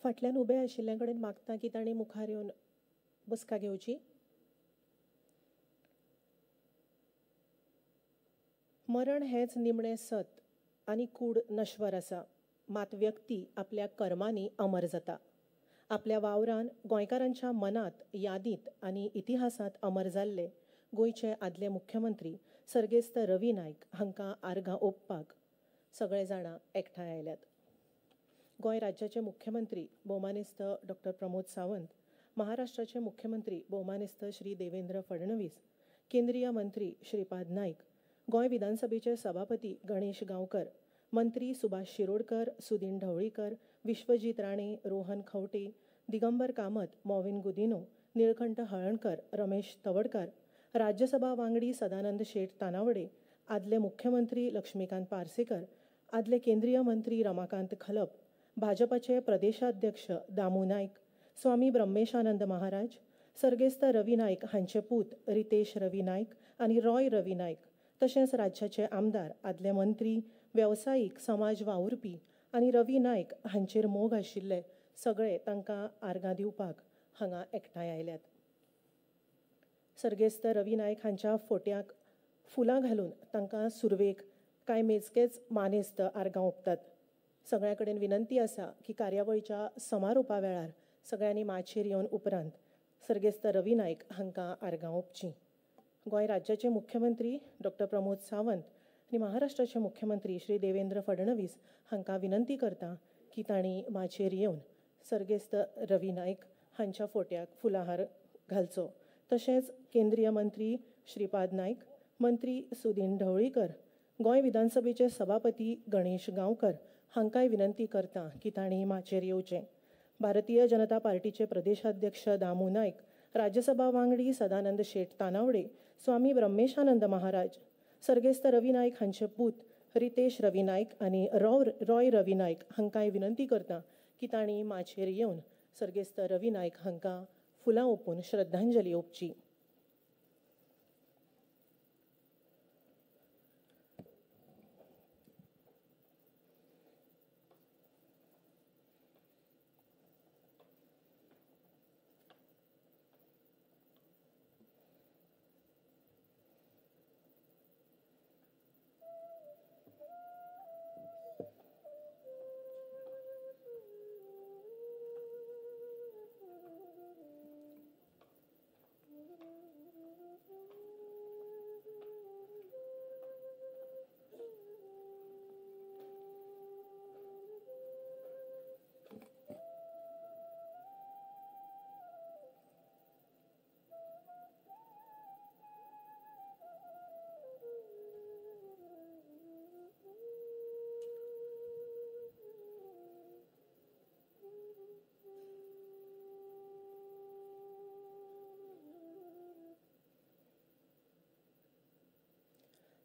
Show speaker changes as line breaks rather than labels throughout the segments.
फाटल्यान उबे आशिल्ल्या कडेन मागता की तांणी मुखार येवन बसका घेवची. मरण हेंच निमणें सत आनी कूड नश्वर आसा, मात व्यक्ती आपल्या कर्मांनी अमर जाता. आपल्या वावरान गोंयकारांच्या मनांत, यादींत आनी इतिहासांत अमर जाल्ले गोंयचे आदले मुख्यमंत्री सर्गेस्त रवी नायक हांकां आर्गां ओंपपाक सगळे जाणां एकठांय आयल्यात. गोंय राज्याचे मुख्यमंत्री भोवमानेस्त डॉक्टर प्रमोद सावंत, महाराष्ट्राचे मुख्यमंत्री भोवमानेस्त श्री देवेंद्र फडणवीस, केंद्रीय मंत्री श्रीपाद नायक, गोंय विधानसभेचे सभापती गणेश गांवकर, मंत्री सुभाष शिरोडकर, सुदीन ढवळीकर, विश्वजीत राणे, रोहन खंवटे, दिगंबर कामत, मॉविन गुदिनो, निळकंठ हळणकर, रमेश तवडकर, राज्यसभा वांगडी सदानंद शेट तानावडे, आदले मुख्यमंत्री लक्ष्मीकांत पार्सेकर, आदले केंद्रीय मंत्री रमाकांत खलप, भाजपाचे प्रदेशाध्यक्ष दामू नायक, स्वामी ब्रह्मेशानंद महाराज, सर्गेस्त रवी नायक हांचे पूत रितेश रवी नायक आनी रॉय रवी नायक, तशेंच राज्याचे आमदार, आदले मंत्री, वेवसायीक, समाज वावुरपी आनी रवी नायक हांचेर मोग आशिल्ले सगळे तांकां आर्गां दिवपाक हांगा एकठांय आयल्यात. सर्गेस्त रवी नायक हांच्या फोट्याक फुलां घालून तांकां सुरवेक कांय मेजकेच मानेस्त आर्गां ओंपतात. सगळ्यां कडेन विनंती आसा की कार्यावळीच्या समारोपा वेळार सगळ्यांनी माचयेर येवन उपरांत सर्गेस्त रवी नायक हांकां आर्गां ओंपचीं. गोंय राज्याचे मुख्यमंत्री डॉक्टर प्रमोद सावंत आनी महाराष्ट्राचे मुख्यमंत्री श्री देवेंद्र फडणवीस हांकां विनंती करता की तांणी माचयेर येवन सर्गेस्त रवी नायक हांच्या फोट्याक फुलाहार घालचो. तशेंच केंद्रीय मंत्री श्रीपाद नायक, मंत्री सुदीन ढवळीकर, गोंय विधानसभेचे सभापती गणेश गांवकर हांकांय विनंती करता की तांणी माचयेर येवचें. भारतीय जनता पार्टीचे प्रदेशाध्यक्ष दामू नायक, राज्यसभा वांगडी सदानंद शेट तानावडे, स्वामी ब्रह्मेशानंद महाराज, सर्गेस्त रवी नायक हांचे पूत रितेश रवी नायक आनी रॉय रवी नायक हांकांय विनंती करता की तांणी माचयेर येवन सर्गेस्त रवी नायक हांकां फुलां ओंपून श्रद्धांजली ओंपची.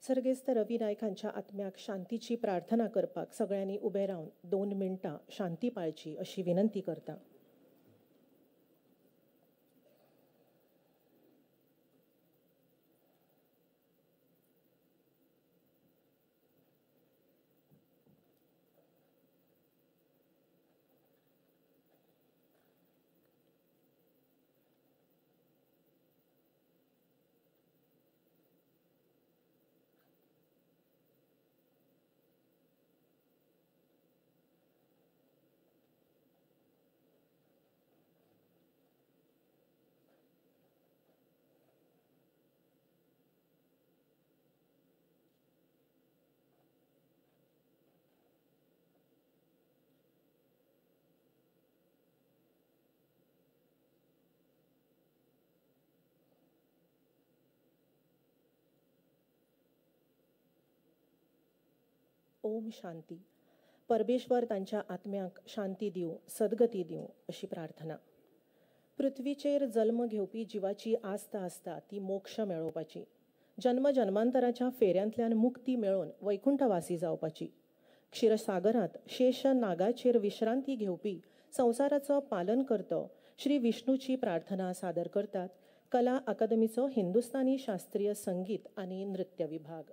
सर्गेस्त रवी नायक हांच्या आत्म्याक शांतीची प्रार्थना करपाक सगळ्यांनी उबे रावन 2 मिनटां शांती पाळची अशी विनंती करता. ओम शांती. परमेश्वर तांच्या आत्म्याक शांती दिवं, सद्गती दिवं अशी प्रार्थना. पृथ्वीचेर जल्म घेवपी जिवाची आस्त आसता ती मोक्ष मेळोवपाची, जन्म जन्मांतराच्या फेऱ्यांतल्यान मुक्ती मेळोवन वैकुंठवासी जावपाची. क्षीरसागरांत शेष नागाचेर विश्रांती घेवपी संवसाराचो पालन करतो श्री विष्णूची प्रार्थना सादर करतात कला अकादमीचो हिंदुस्तानी शास्त्रीय संगीत आनी नृत्य विभाग.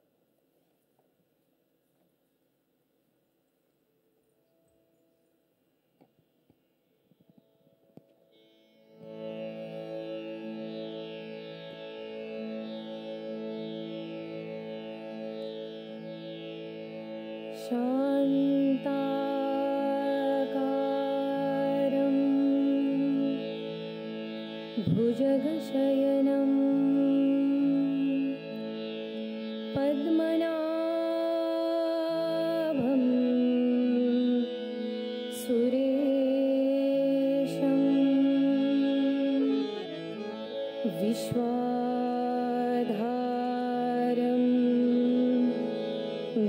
शान्ताकारं भुजगशयनं पद्मनाभं सुरेशं विश्वाधारं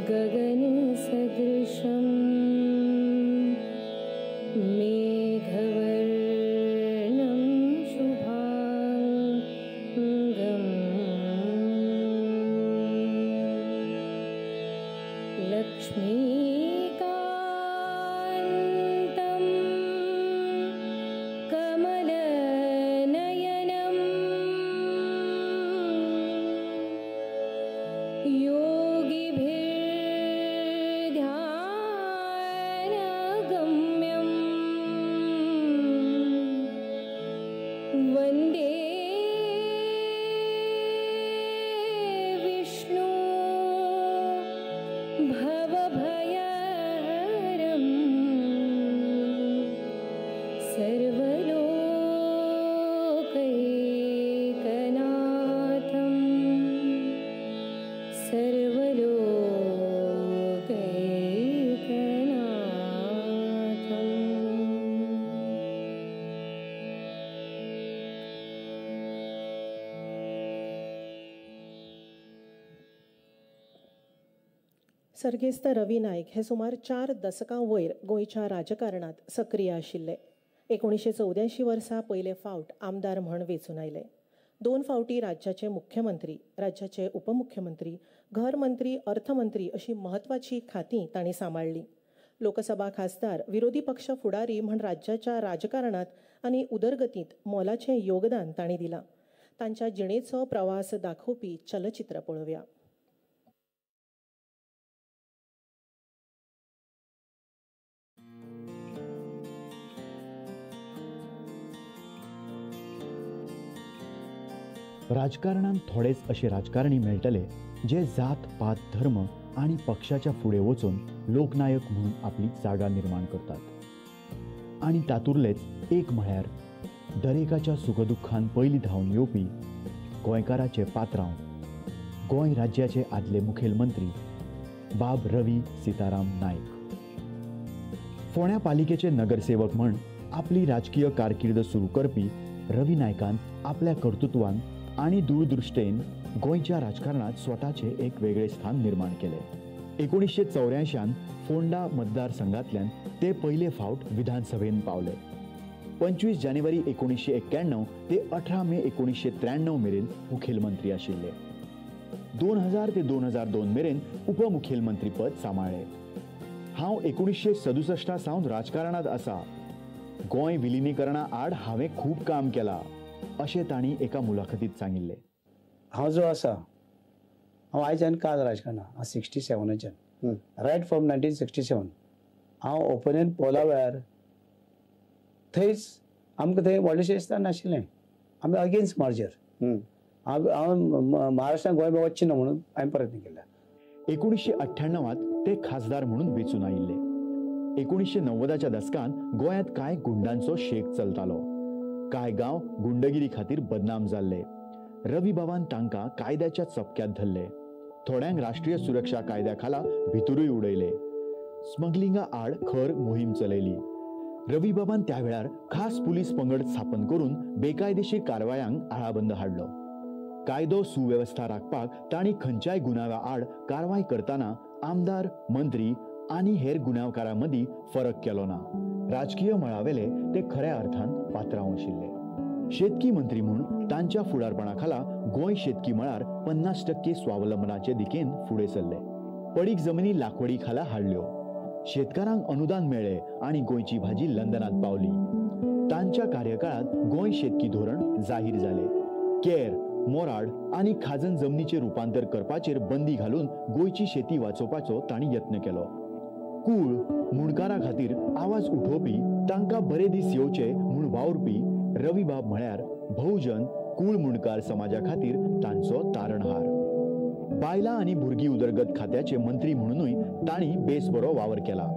गगनसदृशं मेघवर्णं शुभांगं लक्ष्मीकान्तं कमलनयनं योगिभिर्ध्यानगम्यं वन्दे विष्णु भवभयहरं सर्वलोकैकनाथं सर्वलोकैकनाथम्.
सर्गेस्त रवी नायक हे सुमार 4 दसकां वयर गोंयच्या राजकारणांत सक्रीय आशिल्ले. 1984 वर्सा पयले फावट आमदार म्हण वेंचून आयले. 2 फावटी राज्याचे मुख्यमंत्री, राज्याचे उपमुख्यमंत्री, घर मंत्री, अर्थमंत्री अशी म्हत्वाची खातीं तांणी सांबाळ्ळीं. लोकसभा खासदार, विरोधी पक्ष फुडारी म्हण राज्याच्या राजकारणांत आनी उदरगतींत मोलाचें योगदान तांणी दिलां. तांच्या जिणेचो प्रवास दाखोवपी चलचित्र पळोवया.
राजकारणान थोडेच अशे राजकारणी मेळटले जे जात पात धर्म आनी पक्षाच्या फुडें वचून लोकनायक म्हणून आपली जागा निर्माण करतात. आनी तातूंतलेच एक म्हळ्यार दरेकाच्या सुखदुख्खान पयलीं धांवन येवपी गोंयकाराचे पात्रांव, गोंय राज्याचे आदले मुखेलमंत्री बाब रवी सीताराम नायक. फोंड्या पालिकेचे नगरसेवक म्हण आपली राजकीय कारकीर्द सुरू करपी रवी नायकान आपल्या कर्तृत्वान आनी दूरदृश्टेन गोंयच्या राजकारणात स्वताचे एक वेगळे स्थान निर्माण केले. 1984 फोंडा मतदारसंघातल्यान ते पयले फावट विधानसभेन पावले. 25 जानेवारी 1991 ते 18 मे 1993 मेरेन मुखेलमंत्री आशिल्ले. 2000 ते 2002 मेरेन उपमुखेलमंत्रीपद सांबाळ्ळे. हांव 1967 सावन राजकारणात आसा. गोंय विलिनीकरणा आड हांवें खूब काम केलां अशें तांणी एका मुलाखतीत सांगिल्लें.
हांव जो आसा, हांव आयच्यान काल राजकारणां, हांव 67च्यान, रायट फ्रॉम 1967 हांव ओपिनियन पोला वेळार थंयच आमकां थंय व्हडलेशें स्थान नाशिल्लें. आमी अगेन्स्ट मर्जर. हांव महाराष्ट्रान गोंय वचचें ना म्हणून हांवें प्रयत्न केला.
1998 ते खासदार म्हणून वेंचून आयिल्ले. 1990च्या दसकांत गोंयांत कांय गुंडांचो शेक चलतालो. कांय गांव गुंडगिरी खातीर बदनाम जाल्ले. रवी बाबान तांकां कायद्याच्या चपक्यात धरले. थोड्यांक राष्ट्रीय सुरक्षा कायद्या खाला भितरूय उडयले. स्मगलिंगा आड खर मोहीम चलयली. रवी बाबान त्या वेळार खास पुलीस पंगड स्थापन करून बेकायदेशीर कारवायांक आळाबंद हाडलो. कायदो सुवेवस्था राखपाक तांणी खंयच्याय गुन्यांवा आड कारवाय करतना आमदार, मंत्री आनी हेर गुन्यांवकारां मदीं फरक केलो ना. राजकीय मळावेले ते खऱ्या अर्थान पात्रांव आशिल्ले. शेतकी मंत्री म्हूण तांच्या फुडारपणा खाला गोंय शेतकी मळार 50% स्वावलंबनाचे दिकेन फुडें सरले. पडीक जमिनी लाकवडी खाला हाडल्यो. शेतकारांक अनुदान मेळ्ळें आनी गोंयची भाजी लंडनांत पावली. तांच्या कार्यकाळांत गोंय शेतकी धोरण जाहीर जालें. केर, मोराड आनी खाजन जमनीचे रुपांतर करपाचेर बंदी घालून गोंयची शेती वाचोवपाचो तांणी यत्न केलो. कूळ मुंडकारा खातीर आवाज उठोवपी, तांकां बरे दीस येवचे म्हूण वावुरपी रवीबाब म्हळ्यार भोवजन कूळ मुंडकार समाजा खातीर तांचो तारणहार. बायलां आनी भुरगीं उदरगत खात्याचे मंत्री म्हणूनय तांणी बेस बरो वावर केला.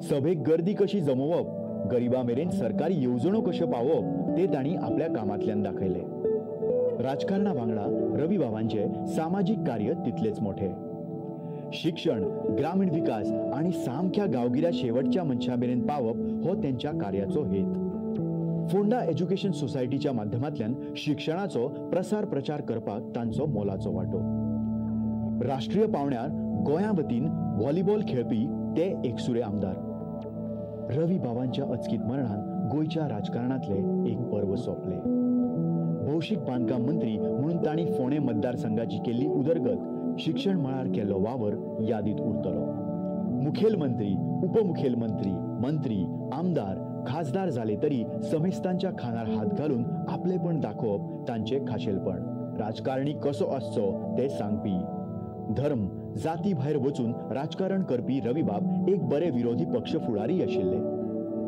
सभेक गर्दी कशी जमोवप, गरिबां मेरेन सरकारी येवजण्यो कश्यो पावोवप ते तांणी आपल्या कामांतल्यान दाखयले. राजकारणा वांगडा रवीबाबांचे सामाजीक कार्य तितलेच मोठे. शिक्षण, ग्रामीण विकास आनी सामक्या गांवगिऱ्या शेवटच्या मनशां मेरेन पावप हो तेंच्या कार्याचो हेत. फोंडा एज्युकेशन सोसायटीच्या माध्यमांतल्यान शिक्षणाचो प्रसार प्रचार करपाक तांचो मोलाचो वांटो. राष्ट्रीय पावंड्यार गोंया वतीन व्हॉलीबॉल खेळपी ते एकसुरे आमदार. रवी बाबांच्या अचकीत मरणान गोंयच्या राजकारणांतले एक पर्व सोंपले. भौशीक बांदकाम मंत्री म्हणून तांणी फोंडें मतदारसंघाची केल्ली उदरगत, शिक्षण मळार केल्लो वावर यादीत उरतलो. मुखेलमंत्री, उपमुखेलमंत्री, मंत्री, आमदार, खासदार जाले तरी समेस्तांच्या खानार हात घालून आपलेपण दाखोवप तांचे खाशेलपण. राजकारणी कसो आसचो ते सांगपी, धर्म जाती भायर वचून राजकारण करपी रवीबाब एक बरे विरोधी पक्ष फुडारी आशिल्ले.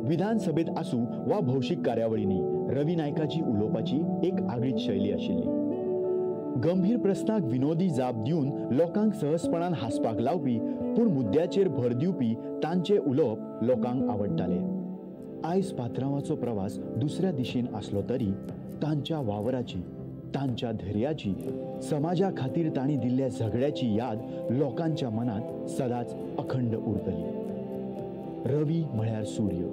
विधानसभेत आसूं वा भौशीक कार्यावळींनी रवी नायकाची उलोवपाची एक आगळीच शैली आशिल्ली. गंभीर प्रस्नाक विनोदी जाप दिवन लोकांक सहजपणान हांसपाक लावपी पूण मुद्द्याचेर भर दिवपी तांचे उलोवप लोकांक आवडटाले. आयज पात्रांवाचो प्रवास दुसऱ्या दिशेन आसलो तरी तांच्या वावराची, तांच्या धैर्याची, समाजा खातीर तांणी दिल्ल्या झगड्याची याद लोकांच्या मनांत सदांच अखंड उरतली. रवी म्हळ्यार सूर्य.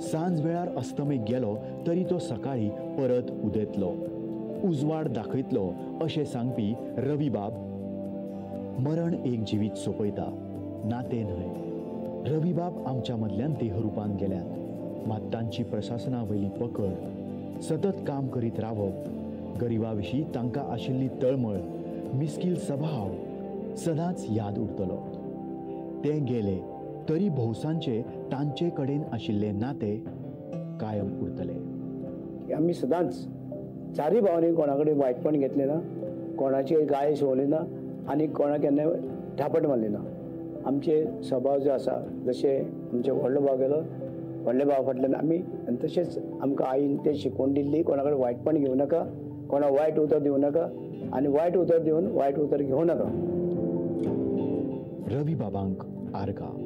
सांज वेळार अस्तमेक गेलो तरी तो सकाळी परत उदेतलो, उजवाड दाखयतलो अशें सांगपी रवीबाब मरण एक जिवीत सोंपयता, नातें न्हय. रवीबाब आमच्या मदल्यान देहरूपान गेल्यात, मात तांची प्रशासना वयली पकड, सतत काम करीत रावप, गरिबा विशीं तांकां आशिल्ली तळमळ, मिस्कील स्वभाव सदांच याद उरतलो. ते गेले तरी भौसांचे तांचे कडेन आशिल्ले नाते कायम उरतले.
आमी सदांच चारूय भावांनी कोणा कडेन वायटपण घेतलें ना, कोणाची गाय शिंवली ना आनी कोणाक केन्ना थापट मारली ना. आमचे स्वभाव जो आसा, जशें आमचे व्हडलो भाव गेलो, व्हडले भाव फाटल्यान आमी, आनी तशेंच आमकां आईन तें शिकवण दिल्ली, कोणा कडेन वायटपण घेवं नाका, कोणाक वायट उतर दिवं नाका आनी वायट उतर दिवन वायट उतर घेवं नाका.
रवी बाबांक आर्गां.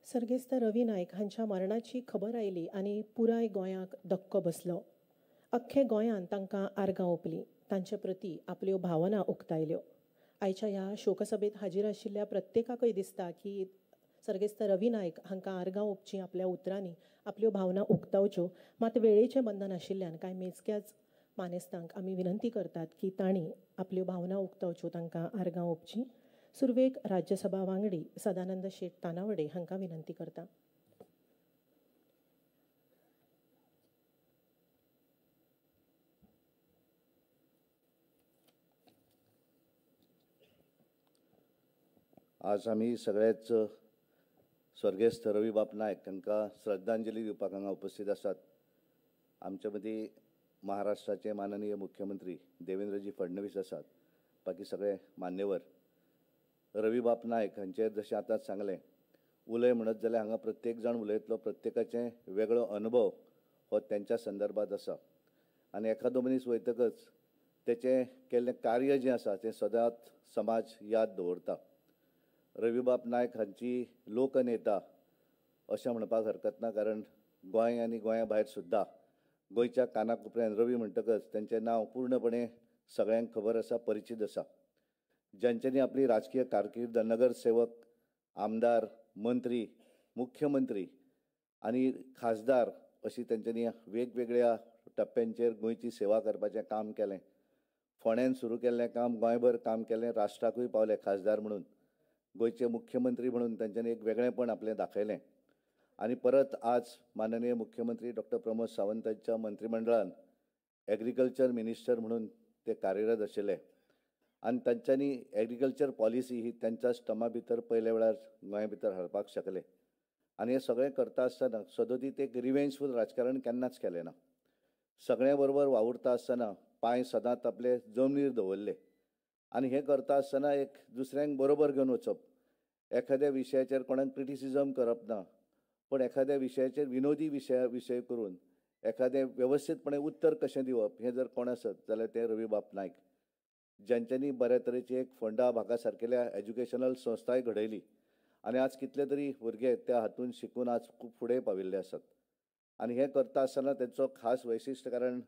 सर्गेस्त रवी नायक हांच्या मरणाची खबर आयली आनी पुराय गोंयाक धक्को बसलो. अख्खे गोंयान तांकां आर्गां ओंपलीं, तांचे प्रती आपल्यो भावना उक्तायल्यो. आयच्या ह्या शोकसभेत हाजीर आशिल्ल्या प्रत्येकाकय दिसता की सर्गेस्त रवी नायक हांकां आर्गां ओंपचीं, आपल्या उतरांनी आपल्यो भावना उक्तावच्यो. मात वेळेचें बंधन आशिल्ल्यान कांय मेजक्याच मानेस्तांक आमी विनंती करतात की तांणी आपल्यो भावना उक्तावच्यो, तांकां आर्गां ओंपचीं. सुरवेक राज्यसभा वांगडी सदानंद शेट तानावडे हांकां विनंती करता.
आज आमी सगळेच स्वर्गेस्त रवीबाब नायक हांकां श्रद्धांजली दिवपाक हांगा उपस्थित आसात. आमचे मदीं महाराष्ट्राचे माननीय मुख्यमंत्री देवेंद्रजी फडणवीस आसात, बाकी सगळे मान्यवर. रवीबाब नायक हांचेर जशें आतांच सांगलें, उलय म्हणत जाल्यार हांगा प्रत्येक जाण उलयतलो, प्रत्येकाचें वेगळो अनुभव हो तेंच्या संदर्भात आसा. आनी एखादो मनीस वयतकच तेचें केल्लें कार्य जें आसा तें सदांच समाज याद दवरता. रवीबाब नायक हांची लोकनेता अशें म्हणपाक हरकत ना, कारण गोंय आनी गोंया भायर सुद्दां गोंयच्या कानाकोपऱ्यान रवी म्हणटकच तेंचें नांव पूर्णपणे सगळ्यांक खबर आसा, परिचीत आसा. ज्यांच्यांनी आपली राजकीय कारकीर्द नगरसेवक, आमदार, मंत्री, मुख्यमंत्री आनी खासदार अशी तेंच्यांनी वेगवेगळ्या टप्प्यांचेर गोंयची सेवा करपाचें काम केलें. फोंड्यान सुरू केल्लें काम गोंयभर काम केलें, राष्ट्राकूय पावले खासदार म्हणून, गोंयचे मुख्यमंत्री म्हणून तेंच्यांनी एक वेगळेंपण आपलें दाखयलें. आनी परत आज माननीय मुख्यमंत्री डॉक्टर प्रमोद सावंतांच्या मंत्रिमंडळान एग्रीकल्चर मिनिस्टर म्हणून ते कार्यरत आशिल्ले आनी तांच्यांनी एग्रीकल्चर पॉलिसी ही तांच्या टर्मा भितर पयल्या वेळार गोंया भितर हाडपाक शकले. आनी हें सगळें करता आसतना सदोदीत एक रिवेंजफूल राजकारण केन्नाच केलें ना. सगळ्यां बरोबर वावुरता आसतना पांय सदांच आपले जमनीर दवरले आनी हें करता आसतना एक दुसऱ्यांक बरोबर घेवन वचप, एखाद्या विशयाचेर कोणाक क्रिटिसिजम करप ना, पूण एखाद्या विशयाचेर विनोदी विशय करून एखादें वेवस्थीतपणे उत्तर कशें दिवप हें जर कोण आसत जाल्यार तें रवीबाब नायक, ज्यांच्यांनी बऱ्या तरेची एक फोंडा भागा सारकेल्या एज्युकेशनल संस्थाय घडयली आनी आज कितले तरी भुरगे त्या हातून शिकून आज खूब फुडें पाविल्ले आसात. आनी हें करता आसतना तेंचो खास वैशिश्ट कारण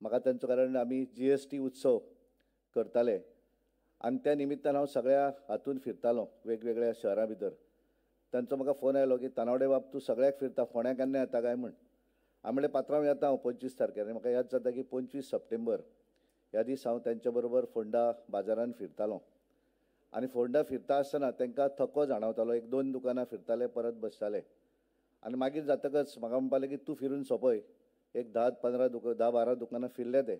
म्हाका तेंचो, कारण आमी GST उत्सव करताले आनी त्या निमित्तान हांव सगळ्या हातून फिरतालो वेगवेगळ्या शहरां भितर. तांचो म्हाका फोन आयलो की तानावडे बाब तूं सगळ्याक फिरता, फोंड्या केन्ना येता काय म्हण. हांवें म्हणलें पात्रांव येता हांव 25 तारखेर. आनी म्हाका याद जाता की 25 सप्टेंबर ह्या दीस हांव तांच्या बरोबर फोंडा बाजारान फिरतालो आनी फोंडा फिरता आसतना तांकां थको जाणवतालो. 1-2 दुकानां फिरताले, परत बसताले आनी मागीर जातकच म्हाका म्हणपालें की तूं फिरून सोंपय, एक 10-12 दुकानां फिरले ते.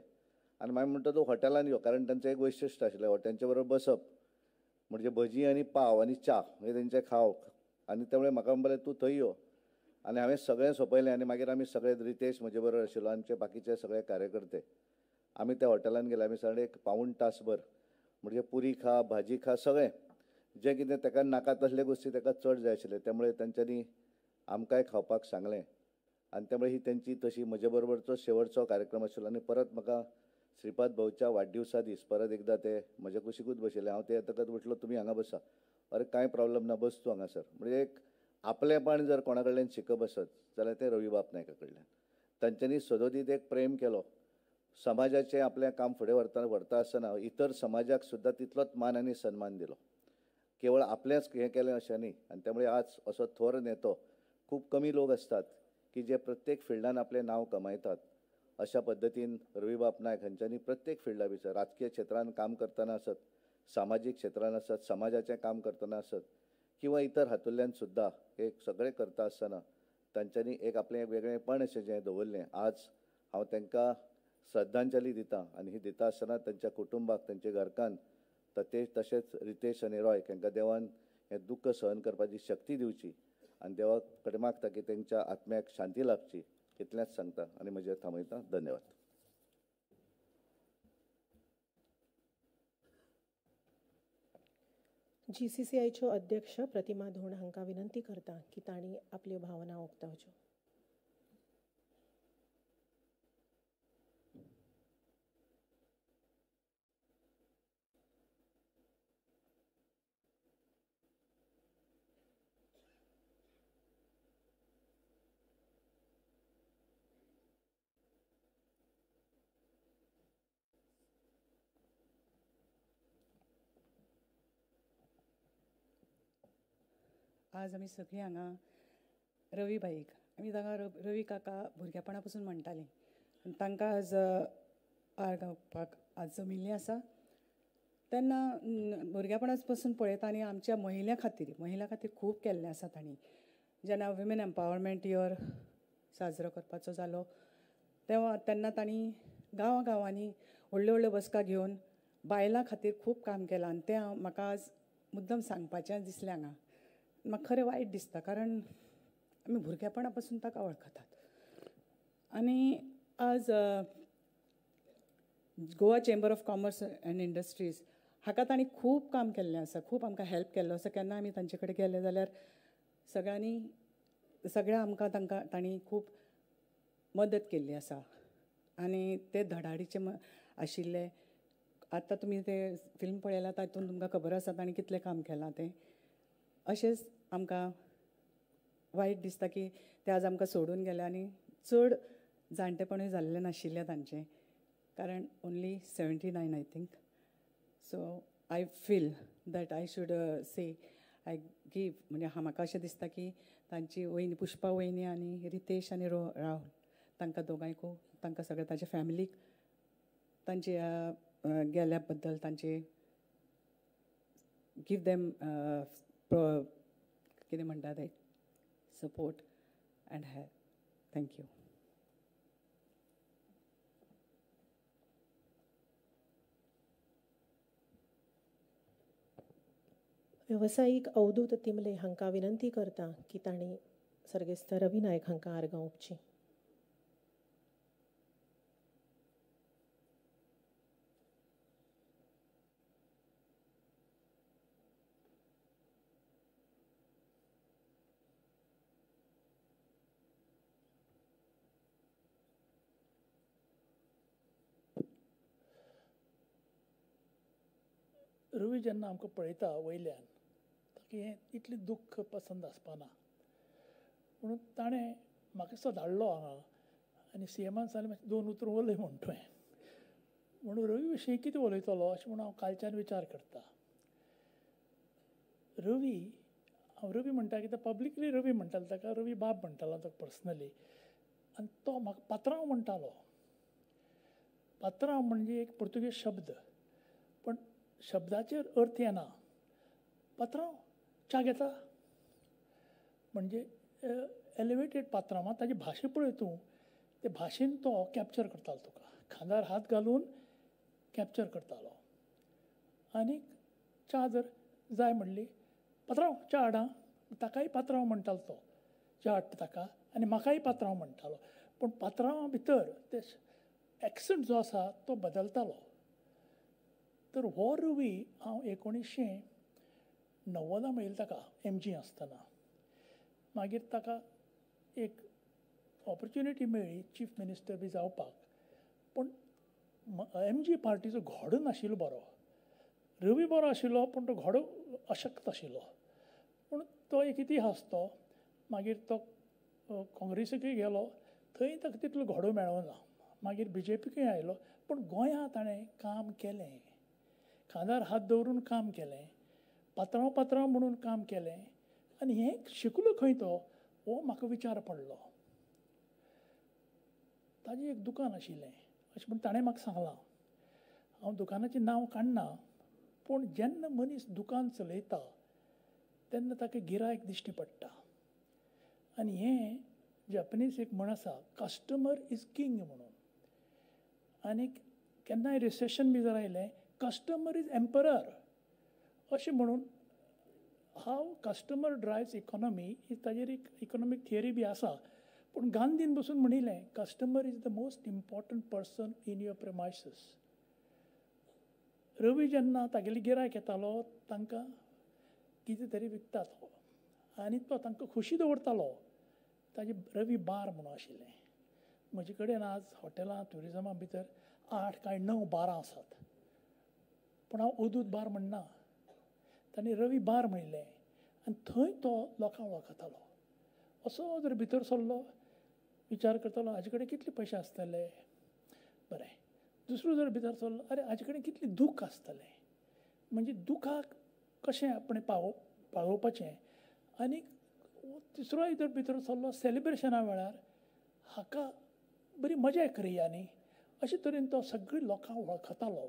आनी मागीर म्हणटा तूं हॉटेलान यो, कारण तांचें एक वैशिश्ट आशिल्लें हॉटेलच्या बरोबर बसप म्हणजे भजी आनी पाव आनी च्या हे तेंचें खाव. आनी त्यामुळे म्हाका म्हणपालें तूं थंय यो आनी हांवें सगळें सोंपयलें. आनी मागीर आमी सगळे, रितेश म्हजे बरोबर आशिल्लो, आमचे बाकीचे सगळे कार्यकर्ते, आमी त्या हॉटेलान गेले. आमी सगळे एक पावूण तासभर म्हणजे पुरी खा, भाजी खा, सगळें जें कितें ताका नाका तसले गोश्टी ताका चड जाय आशिल्ले, त्यामुळे तांच्यांनी आमकांय खावपाक सांगलें. आनी त्यामुळे ही तेंची तशी म्हजे बरोबरचो शेवटचो कार्यक्रम आशिल्लो. आनी परत म्हाका श्रीपाद भाऊच्या वाडदिवसा दीस परत एकदां ते म्हज्या कुशीकूच बशिल्ले. हांव ते येतकच म्हटलो तुमी हांगा बसा, अरे कांय प्रॉब्लम ना, बस तूं हांगासर. म्हणजे एक आपलेपण जर कोणा कडल्यान शिकप आसत जाल्यार तें रवीबाब नायका कडल्यान. तांच्यांनी सदोदीत एक प्रेम केलो, समाजाचें आपलें काम फुडें व्हरता आसतना इतर समाजाक सुद्दां तितलोच मान आनी सन्मान दिलो, केवळ आपलेंच हें केलें अशें न्ही. आनी त्यामुळे आज असो थोर नेतो खूब कमी लोक आसतात की जे प्रत्येक फिल्डान आपलें नांव कमायतात. अशा पद्दतीन रवीबाब नायक हांच्यांनी प्रत्येक फिल्डा भितर, राजकीय क्षेत्रान काम करतना आसत, सामाजीक क्षेत्रान आसत, समाजाचें काम करतना आसत किंवा इतर हातूंतल्यान सुद्दां हे सगळें करता आसतना तांच्यांनी एक आपलें वेगळेंपण अशें जें दवरलें. आज हांव तांकां श्रद्धांजली दिता आनी ही दिता आसतना तांच्या कुटुंबाक, तांच्या घरकान्न, तशेंच रितेश आनी रॉय हांकां देवान हें दुख्ख सहन करपाची शक्ती दिवची आनी देवा कडेन मागता की तांच्या आत्म्याक शांती लाभची, इतलेंच सांगता आनी म्हजें थांबयता. धन्यवाद.
GCCIच्यो अध्यक्ष प्रतिमा धोंड हांकां विनंती करता की तांणी आपल्यो भावना उक्तावच्यो.
आज आमी सगळीं हांगा रवी भाईक, आमी तांकां रवी काका भुरगेपणा पसून म्हणटालीं आनी तांकां आज आर्गां ओंपपाक आज जमिल्लीं आसा. तेन्ना भुरगेपणा पसून पळयता आनी आमच्या महिला खातीर खूब केल्लें आसा तांणी. जेन्ना विमेन एम्पावरमेंट इयर साजरो करपाचो जालो तेन्ना तेन्ना तांणी गांवां गांवांनी व्हडल्यो व्हडल्यो बसका घेवन बायलां खातीर खूब काम केलां आनी तें म्हाका आज मुद्दम सांगपाचें दिसलें हांगा. म्हाका खरें वायट दिसता, कारण आमी भुरगेपणा पसून ताका वळखतात. आनी आज Goa chamber of commerce and industries हाका तांणी खूब काम केल्लें आसा, खूब आमकां हेल्प केल्लो आसा. केन्ना आमी तांचे कडेन गेले जाल्यार सगळ्या आमकां तांकां तांणी खूब मदत केल्ली आसा आनी ते धडाडीचे आशिल्ले. आतां तुमी ते फिल्म पळयलां तातूंत तुमकां खबर आसा तांणी कितलें काम केलां तें. अशेंच आमकां वायट दिसता की ते आज आमकां सोडून गेले आनी चड जाणटेपणूय जाल्लें नाशिल्लें तांचें, कारण only 79 I think. So I feel that I should say I give, म्हणजे म्हाका अशें दिसता की तांची वयनी पुष्पा वयनी आनी रितेश आनी राहुल तांकां दोगांयकूय, तांकां सगळ्या तांच्या फॅमिलीक तांचे गेल्या बद्दल तांचे गिव देम कितें म्हणटा तें support and help. Thank you.
वेवसायीक अवधूत तिमले हांकां विनंती करता की तांणी सर्गेस्त रवी नायक हांकां आर्गां ओंपचीं.
रवी जेन्ना आमकां पळयता वयल्यान ताका हें इतलें दुख्ख पसंद आसपाना, म्हणून ताणें म्हाका दिसता धाडलो हांगा आनी सी एमान सांगलें मातशें दोन उतरां उलय म्हूण तुवें. म्हणून रवी विशीं कितें उलयतलो अशें म्हणून हांव कालच्यान विचार करता. रवी, हांव रवी म्हणटा कित्याक पब्लिकली रवी म्हणटालो ताका, रवी बाब म्हणटालो ताका पर्सनली, आनी तो म्हाका पात्रांव म्हणटालो. पात्रांव म्हणजे एक पुर्तुगेज शब्द, पण शब्दाचेर अर्थ येना. पात्रांव च्या घेता म्हणजे एलिवेटेड पात्रांव. ताजी भाशा पळय तूं, ते भाशेन तो कॅप्चर करतालो तुका, खांदार हात घालून कॅप्चर करतालो. आनी च्या जर जाय म्हणली, पात्रांव च्या हाडा, ताकाय पात्रांव म्हणटालो तो, च्या हाडटा ताका, आनी म्हाकाय पात्रांव म्हणटालो. पूण पात्रांवा भितर ते एक्संट जो आसा तो बदलतालो. तर हो रवी हांव 1990 मेळिल्लो ताका एम जी आसतना. मागीर ताका एक ऑपर्च्युनिटी मेळ्ळी चीफ मिनिस्टर बी जावपाक, पूण एम जी पार्टीचो घोडो नाशिल्लो बरो. रवी बरो आशिल्लो पूण तो घोडो अशक्त आशिल्लो. पूण तो एक इतिहास तो. मागीर तो काँग्रेसीकय गेलो, थंय ताका तितलो घोडो मेळना. मागीर बी जे पीकय आयलो, पूण गोंयांत ताणें काम केलें, खांदार हात दवरून काम केलें, पात्रांव पात्रांव म्हणून काम केलें. आनी हें शिकलो खंय तो, हो म्हाका विचार पडलो. ताजें एक दुकान आशिल्लें अशें म्हूण ताणें म्हाका सांगलां. हांव दुकानाचें नांव काडना, पूण जेन्ना मनीस दुकान चलयता तेन्ना ताका गिरायक दिश्टी पडटा. आनी हें जॅपनीज एक म्हण आसा, कस्टमर is king म्हणून. आनी केन्नाय रिसेशन बी जर आयलें, कस्टमर is emperor अशें म्हणून. हाव कस्टमर ड्रायव्स इकॉनॉमी ही ताजेर एक इकॉनॉमीक थियरी बी आसा. पूण गांधीन बसून म्हणिल्लें, customer is the most important person in your premises. Ravi जेन्ना तागेली गिरायक येतालो तांकां कितें तरी विकता तो, आनी तो तांकां खोशी दवरतालो. ताजें रवी बार म्हणून आशिल्लें. म्हजे कडेन आज हॉटेलां ट्युरिजमा भितर 8 काय 9 बारां आसात, पूण हांव अदूत बार म्हणना, ताणें रवी बार म्हणिल्लें. आनी थंय तो लोकांक वळखतालो. असो जर भितर सरलो, विचार करतालो हाजे कडेन कितले पयशे आसतले, बरें. दुसरो जर भितर सरलो, अरे हाजे कडेन कितलें दूख आसतलें, म्हणजे दुखाक कशें आपणें पाळोवपाचें. आनी तिसरोय जर भितर सरलो सेलिब्रेशना वेळार, हाका बरी मजा करया न्ही, अशे तरेन तो सगळीं लोकांक वळखतालो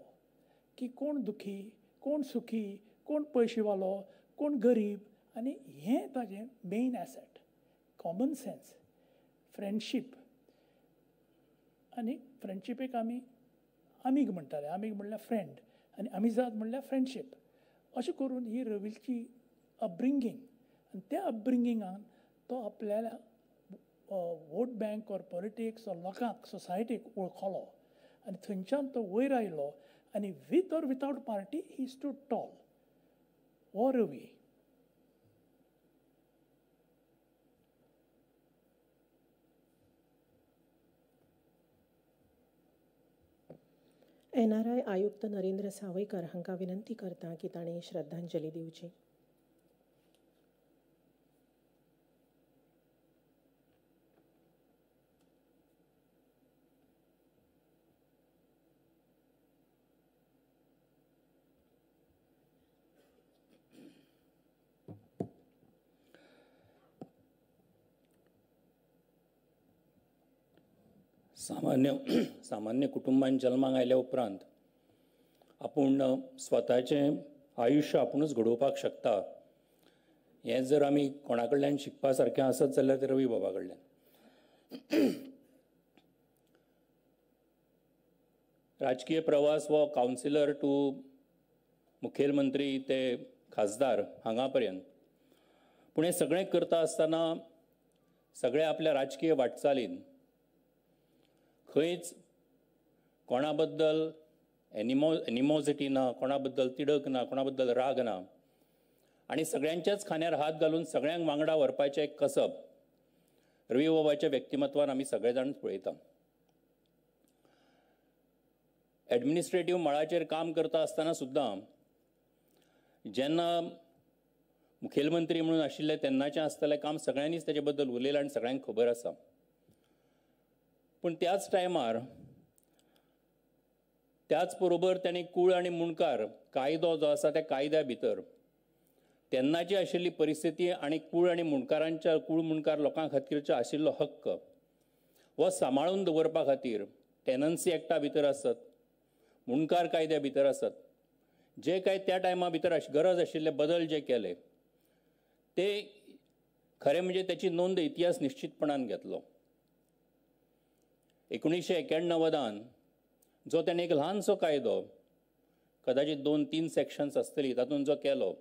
की कोण दुखी, कोण सुखी, कोण पयशेवालो, कोण गरीब. आनी हें ताजें main asset, common sense, friendship. आनी फ्रेंडशिपेक आमी आमीग म्हणटाले, आमीग म्हणल्यार फ्रेंड आनी आमिजाद म्हणल्यार फ्रेंडशीप. अशें करून ही रवीची अपब्रिंगींग, आनी त्या अपब्रिंगिंगान तो आपल्याला vote bank or politics or लोकांक, सोसायटीक वळखलो आनी थंयच्यान तो वयर आयलो. आनी with or without party he stood tall. हो रवी.
एनआरआय आयुक्त नरेंद्र सावयकर हांकां विनंती करता की तांणी श्रद्धांजली दिवची.
सामान्य कुटुंबान जल्माक आयल्या उपरांत आपूण स्वताचें आयुश्य आपुणूच घडोवपाक शकता हें जर आमी कोणा कडल्यान शिकपा सारकें आसत जाल्यार तें रवी बाबा कडल्यान. राजकीय प्रवास हो कावन्सिलर टू मुखेलमंत्री ते खासदार हांगा पर्यंत. पूण हें सगळें करता आसतना सगळे आपल्या राजकीय वाटचालीन खंयच कोणा बद्दल एनिमोजिटी ना, कोणा बद्दल तिडक ना, कोणा बद्दल राग ना आनी सगळ्यांच्याच खांद्यार हात घालून सगळ्यांक वांगडा व्हरपाचें एक कसब रवी बाबाच्या व्यक्तिमत्वान आमी सगळे जाण पळयता. एडमिनिस्ट्रेटीव मळाचेर काम करता आसतना सुद्दां जेन्ना मुखेलमंत्री म्हणून आशिल्ले तेन्नाचें आसतलें काम सगळ्यांनीच ताचे बद्दल उलयलां आनी सगळ्यांक खबर आसा. पूण त्याच टायमार त्याच बरोबर तांणी कूळ आनी मुंडकार कायदो जो आसा त्या कायद्या भितर तेन्नाची आशिल्ली परिस्थिती आनी कूळ आनी मुंडकारांच्या कूळ मुंडकार लोकां खातीरचो आशिल्लो हक्क हो सांबाळून दवरपा खातीर टेनन्सी एक्टा भितर आसत, मुंडकार कायद्या भितर आसत, जे काय त्या टायमा भितर गरज आशिल्ले बदल जे केले ते खरें म्हणजे त्याची नोंद इतिहास निश्चितपणान घेतलो. 1991 जो ताणें एक ल्हानसो कायदो कदाचित 2-3 सेक्शन्स आसतली तातूंत जो केलो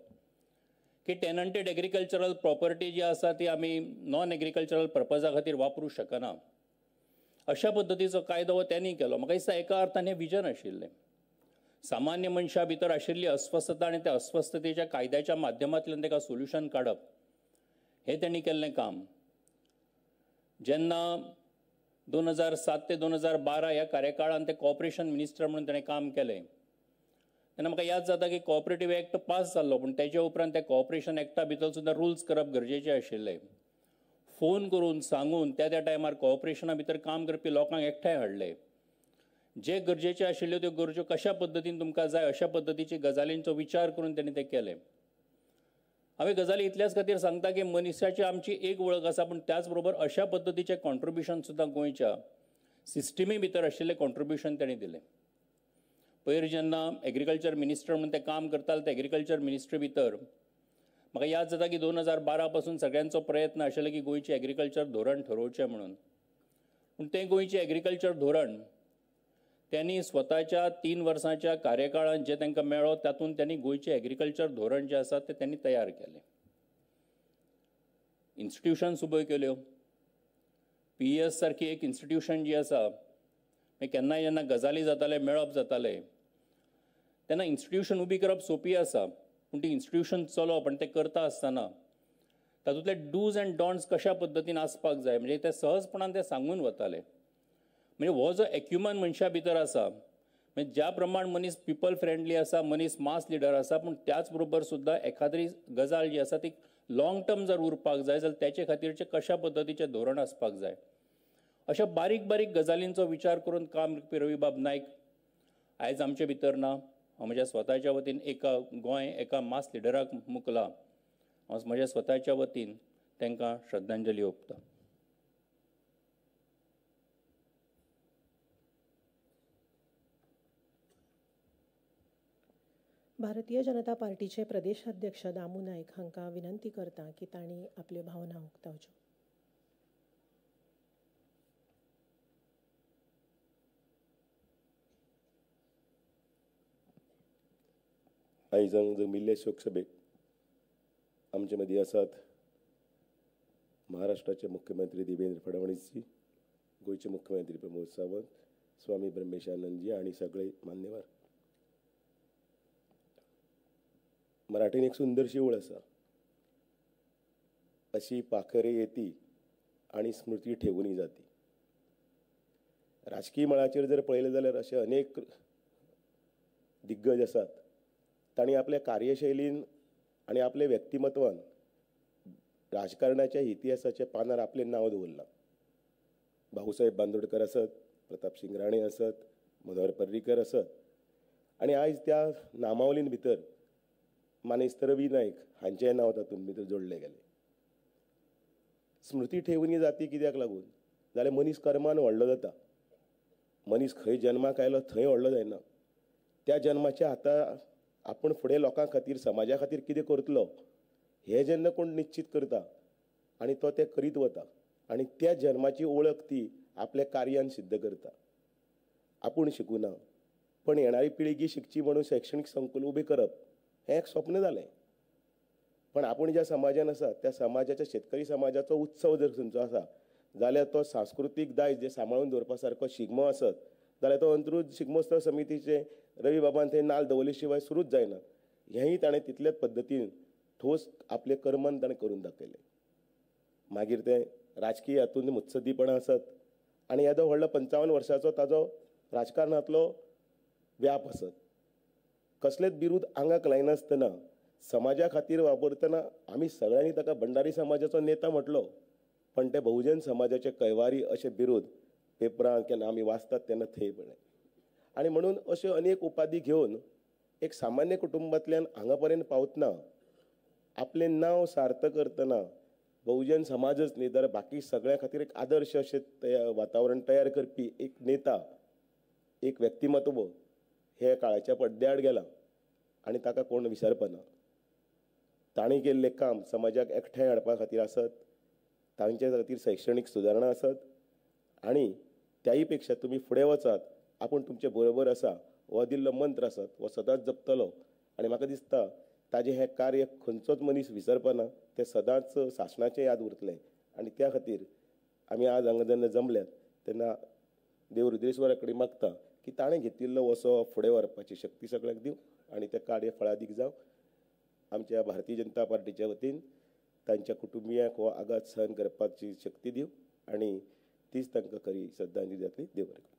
की टेनंटेड एग्रीकल्चरल प्रॉपर्टी जी आसा ती आमी नॉन एग्रीकल्चरल पर्पजा खातीर वापरूं शकना अशा पद्दतीचो कायदो हो त्यांनी केलो. म्हाका दिसता एका अर्थान हें विजन आशिल्लें. सामान्य मनशा भितर आशिल्ली अस्वस्थता आनी त्या अस्वस्थतेच्या कायद्याच्या माध्यमांतल्यान ताका सोल्युशन काडप हें तांणी केल्लें काम. जेन्ना 2007 ते 2012 ह्या कार्यकाळान ते कॉपरेशन मिनिस्टर म्हणून ताणें काम केलें तेन्ना म्हाका याद जाता की कॉपरेटीव एक्ट पास जाल्लो, पूण तेच्या उपरांत त्या कॉपरेशन एक्टा भितर सुद्दां रुल्स करप गरजेचें आशिल्लें. फोन करून सांगून त्या त्या टायमार कॉपरेशना भितर काम करपी लोकांक एकठांय हाडले, जे गरजेचे आशिल्ल्यो त्यो गरजो कशा पद्दतीन तुमकां जाय अशा पद्दतीची गजालींचो विचार करून तांणी तें केलें. हांवें गजाली इतल्याच खातीर सांगता की मनशाची आमची एक वळख आसा, पूण त्याच बरोबर अशा पद्दतीचें कॉन्ट्रिब्युशन सुद्दां गोंयच्या सिस्टमी भितर आशिल्लें कॉन्ट्रिब्युशन ताणें दिलें. पयर जेन्ना एग्रीकल्चर मिनिस्टर म्हणून ते काम करताले ते एग्रीकल्चर मिनिस्ट्री भितर म्हाका याद जाता की 2012 पासून सगळ्यांचो प्रयत्न आशिल्लो की गोंयचें एग्रीकल्चर धोरण ठरोवचें म्हणून, पूण तें गोंयचें एग्रीकल्चर धोरण त्यांनी स्वताच्या 3 वर्सांच्या कार्यकाळांत जे तांकां मेळ्ळो तातूंत त्यांनी गोंयचें एग्रीकल्चर धोरण जें आसा तें त्यांनी तयार केलें. इन्स्टिट्युशन्स उब्यो केल्यो, पीईएस सारकी एक इन्स्टिट्युशन जी आसा केन्नाय जेन्ना गजाली जाताले मेळप जाताले तेन्ना इन्स्टिट्युशन उबी करप सोंपी आसा, पूण ती इन्स्टिट्युशन चलोवप आनी तें करता आसतना तातूंतले डूज अँड डॉन्ट्स कशा पद्दतीन आसपाक जाय म्हणजे ते सहजपणान ते सांगून वताले. म्हणजे हो जो एक्युमन मनशा भितर आसा म्हणजे ज्या प्रमाण मनीस पिपल फ्रेंडली आसा, मनीस मास लिडर आसा, पूण त्याच बरोबर सुद्दां एखाद्री गजाल जी आसा ती लॉंग टर्म जर उरपाक जाय जाल्यार त्याचे खातीरचें कशा पद्दतीचें धोरण आसपाक जाय अशा बारीक बारीक गजालींचो विचार करून काम करपी रवीबाब नायक आयज आमचे भितर ना. हांव म्हज्या स्वताच्या वतीन एका गोंय एका मास लिडराक मुकला, हांव म्हज्या स्वताच्या वतीन तांकां श्रद्धांजली ओंपता.
भारतीय जनता पार्टीचे प्रदेशाध्यक्ष दामू नायक हांकां विनंती करता की तांणी आपल्यो भावना उक्तावच्यो.
आयज हांगा जमिल्ले शोकसभेक आमचे मदीं आसात महाराष्ट्राचे मुख्यमंत्री देवेंद्र फडणवीसजी, गोंयचे मुख्यमंत्री प्रमोद सावंत, स्वामी ब्रह्मेशानंदजी आनी सगळे मान्यवर. मराठीन एक सुंदरशी ओळ आसा, अशी पाखरे येती आनी स्मृती ठेवून जाती. राजकीय मळाचेर जर पळयलें जाल्यार अशे अनेक दिग्गज आसात, तांणी आपल्या कार्यशैलीन आनी आपल्या व्यक्तिमत्वान राजकारणाच्या इतिहासाच्या पानार आपलें नांव दवरलां. भाऊसाहेब बांदोडकर आसत, प्रतापसिंग राणे आसत, मनोहर पर्रीकर आसत, आनी आयज त्या नामावलीन भितर मानेस्त रवी नायक हांचें नांव तातूंत भितर जोडलें गेलें. स्मृती ठेवणी जाती कित्याक लागून जाल्यार मनीस कर्मान व्हडलो जाता. मनीस खंय जन्माक आयलो थंय व्हडलो जायना, त्या जन्माच्या आतां आपूण फुडें लोकां खातीर समाजा खातीर कितें करतलो हें जेन्ना कोण निश्चीत करता आनी तो तें करीत वता आनी त्या जन्माची ओळख ती आपल्या कार्यान सिद्ध करता. आपूण शिकूना पण येणारी पिळगी शिकची म्हणून शैक्षणीक संकुल उबें करप हें एक स्वप्न जालें. पण आपूण ज्या समाजान आसा त्या समाजाच्या शेतकरी समाजाचो उत्सव जर खंयचो आसा जाल्यार तो सांस्कृतीक दायज जे सांबाळून दवरपा सारको शिगमो आसत जाल्यार तो अंत्रुज शिगमोत्सव समितीचे रवी बाबान थंय नाल दवरले शिवाय सुरूच जायना. हेंय ताणें तितल्याच पद्दतीन ठोस आपले कर्मान ताणें करून दाखयलें. मागीर तें राजकीय हातूंत मुत्सदीपणां आसत आनी येदो व्हडलो 55 वर्सांचो ताजो राजकारणांतलो व्याप आसत, कसलेच बिरूद आंगाक लायनासतना समाजा खातीर वापरतना आमी सगळ्यांनी ताका भंडारी समाजाचो नेता म्हटलो, पण ते बहुजन समाजाचे कैवारी अशे बिरूद पेपरांत केन्ना आमी वाचतात तेन्ना थंय पळय. आनी म्हणून अश्यो अनेक उपाधी घेवन एक सामान्य कुटुंबांतल्यान हांगा पर्यंत पावतना आपलें नांव सार्थ करतना बहुजन समाजच न्ही तर बाकी सगळ्यां खातीर एक आदर्श अशें वातावरण तयार करपी एक नेता, एक व्यक्तिमत्व हे काळाच्या पड्ड्याआड गेलां आनी ताका कोण विसरपाना. ताणें केल्लें काम समाजाक एकठांय हाडपा खातीर आसत, तांचे खातीर शैक्षणीक सुदारणा आसत आनी त्याय पेक्षा तुमी फुडें वचात, आपूण तुमचे बरोबर आसा हो दिल्लो मंत्र आसत हो सदांच जपतलो. आनी म्हाका दिसता ताजें हें कार्य खंयचोच मनीस विसरपाना, तें सदांच सासणाचें याद उरतलें. आनी त्या खातीर आमी आज हांगा जेन्ना जमल्यात तेन्ना देव रुद्रेश्वरा कडेन मागता की ताणें घेतिल्लो वसो फुडें व्हरपाची शक्ती सगळ्यांक दिवं आनी तें कार्य फळादीक जावं. आमच्या भारतीय जनता पार्टीच्या वतीन तांच्या कुटुंबियांक हो आघात सहन करपाची शक्ती दिवं आनी तीच तांकां खरी श्रद्धांजली जातली. देव बरें करूं.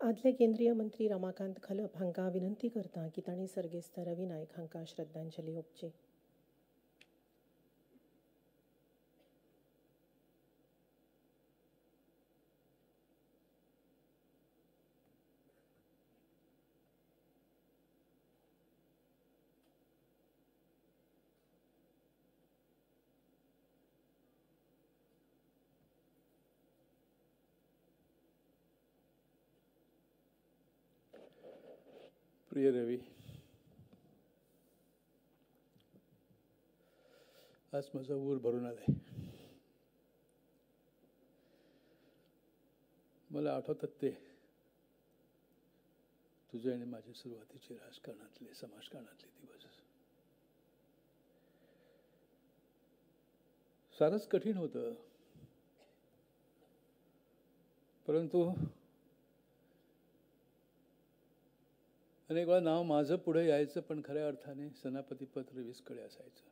आदले केंद्रीय मंत्री रमाकांत खलप हांकां विनंती करता की तांणी सर्गेस्त रवी नायक हांकां श्रद्धांजली ओंपची.
प्रिय रवी, आज माझा ऊर भरून आलाय. मला आठवतात ते तुझे आणि माझे सुरुवातीचे राजकारणातले, समाजकारणातले दिवस. सारंच कठीण होतं, परंतु अनेक वेळा नाव माझं पुढे यायचं, पण खऱ्या अर्थाने सेनापतीपद रवीसकडे असायचं.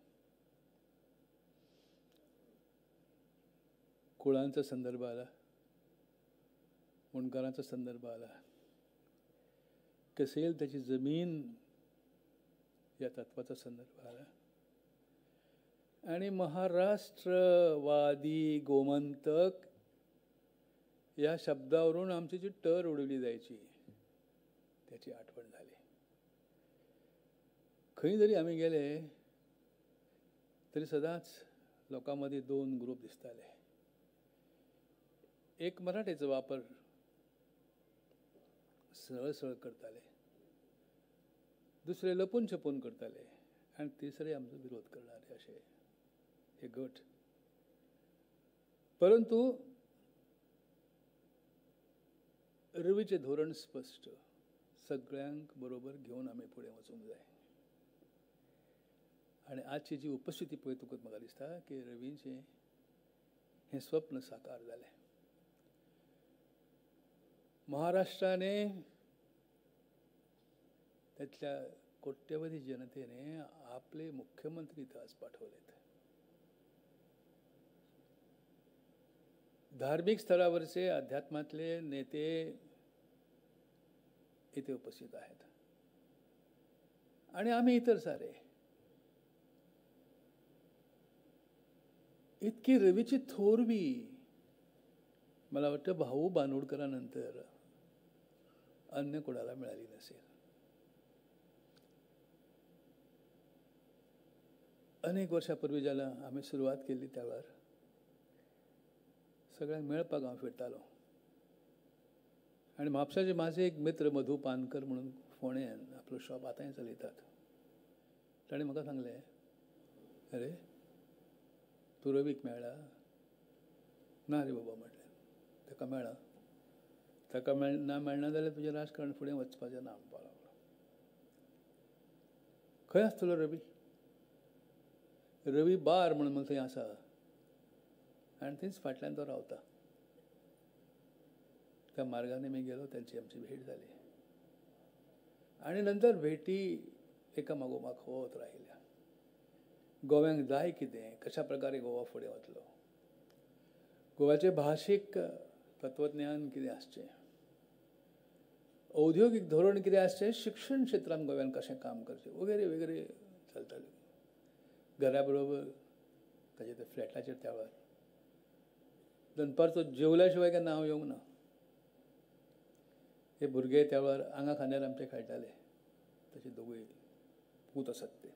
कुळांचा संदर्भ आला, मुंडकारांचा संदर्भ आला, कसेल त्याची जमीन या तत्वाचा संदर्भ आला आणि महाराष्ट्रवादी गोमंतक या शब्दावरून आमची जी टर उडवली जायची त्याची आठवण झाली. खंय जरी आम्ही गेले तरी सदांच लोकांमध्ये दोन ग्रुप दिसताले. एक मराठीचा वापर सरळ सरळ करताले, दुसरे लपून छपून करताले आणि तिसरे आमचा विरोध करणारे असे हे गट. परंतु रवीचे धोरण स्पष्ट, सगळ्यांक बरोबर घेवन आमी फुडें वचूंक जाय. आनी आजची जी उपस्थिती पळयतकूच म्हाका दिसता की रवीचें हें स्वप्न साकार जालें. महाराष्ट्राने त्यातल्या कोट्यवधी जनतेने आपले मुख्यमंत्री इथं आज पाठवलेत. धार्मिक स्तरावरचे अध्यात्मातले नेते इथे उपस्थित आहेत आणि आम्ही इतर सारे. इतकी रवीची थोरवी मला वाटतं भाऊ बांदोडकरांनंतर अन्य कोणाला मिळाली नसेल. अनेक वर्षापूर्वी ज्याला आम्ही सुरुवात केली त्यावर सगळ्यांक मेळपाक हांव फिरतालो आनी म्हापशाचे माझे एक मित्र मधू पानकर म्हणून फोंड्यान आपलो शॉप आतांय चलयतात. ताणें म्हाका सांगलें, अरे तूं रवीक मेळ्ळा? ना रे बाबा म्हटलें, ताका मेळ्ळा. ताका ना मेळना जाल्यार तुजें राजकारण फुडें वचपाचें ना म्हणपाक लागलो. खंय आसतलो रवी? रवी बार म्हणून थंय आसा आनी थंयच फाटल्यान तो रावता. त्या मार्गाने मी गेलो, त्यांची आमची भेट झाली आणि नंतर भेटी एका मागोमाग होत राहिल्या. गोव्यांक जाय कितें, कशा प्रकारे गोवा फुडें वतलो, गोव्याचें भाशीक तत्वज्ञान कितें आसचें, औद्योगिक धोरण कितें आसचें, शिक्षण क्षेत्रांत गोव्यान कशें काम करचें वगैरे वगैरे चलतालें. घरा बरोबर ताजे त्या फ्लॅटाचेर त्या वेळार दनपारचो जेवल्या शिवाय केन्ना हांव येवंक ना. हे भुरगे त्या वेळार आंगा खांद्यार आमचे खेळटाले, तशे दोगूय पूत आसात ते.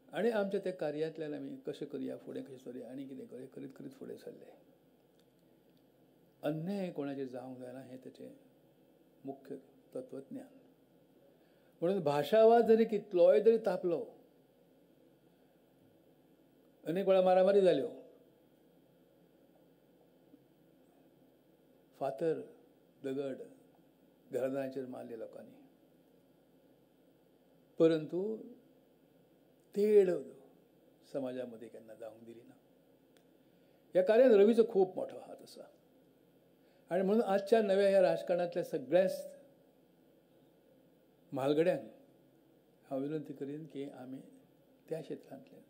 आनी आमच्या त्या कार्यांतल्यान आमी कशें करया, फुडें कशें चलया आनी कितें करया करीत करीत फुडें सरले. अन्याय कोणाचेर जावंक जायना हें ताचें मुख्य तत्वज्ञान. म्हणून भाशावाद जरी कितलोय तरी तापलो, अनेक वेळा मारामारी जाल्यो, फातर दगड घरादारांचेर मारले लोकांनी, परंतु तेड समाजामध्ये केन्ना जावंक दिली ना. ह्या कार्यान रवीचो खूब मोठो हात आसा आनी म्हणून आजच्या नव्या ह्या राजकारणांतल्या सगळ्याच म्हालगड्यांक हांव विनंती करीन की आमी त्या क्षेत्रांतले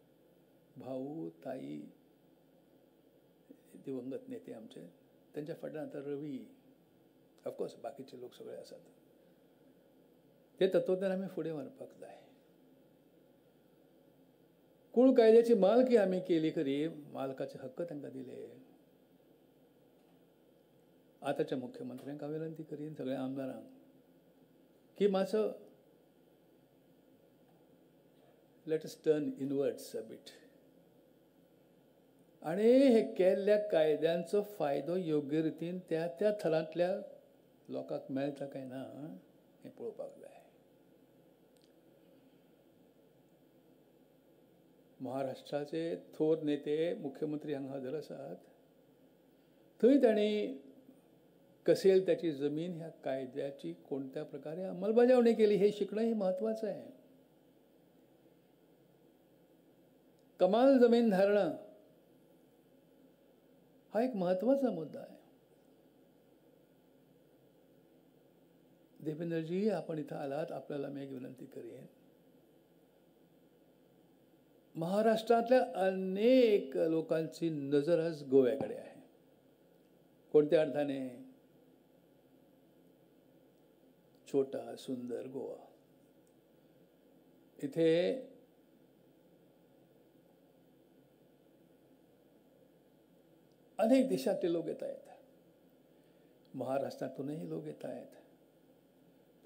भाऊ, ताई, दिवंगत नेते आमचे, त्यांच्या फाटल्यान आतां रवी, ऑफकोर्स बाकीचे लोक सगळे आसात, ते तत्वज्ञान आमी फुडें व्हरपाक जाय. कूळ कायद्याची मालकी आमी केली खरी, मालकाचे हक्क तांकां दिले. आतांच्या मुख्यमंत्र्यांक हांव विनंती करीन, सगळ्या आमदारांक, की मातसो let us turn inwards a bit आनी हे केल्ल्या कायद्यांचो फायदो योग्य रितीन त्या त्या थरांतल्या लोकांक मेळटा काय ना हें पळोवपाक जाय. महाराष्ट्राचे थोर नेते मुख्यमंत्री हांगा हजर आसात, थंय तांणी कसेल त्याची जमीन ह्या कायद्याची कोणत्या प्रकारे अंमलबजावणी केली हे शिकणं हे म्हत्वाचं आहे. कमाल जमीन धारणा हा एक महत्वाचा मुद्दा आहे. देवेंद्रजी, आपण इथं आलात, आपल्याला मी एक विनंती करेन. महाराष्ट्रातल्या अनेक लोकांची नजर आज गोव्याकडे आहे. कोणत्या अर्थाने? छोटा सुंदर गोवा. इथे अनेक देशातले लोक येत आहेत, महाराष्ट्रातूनही लोक येत आहेत.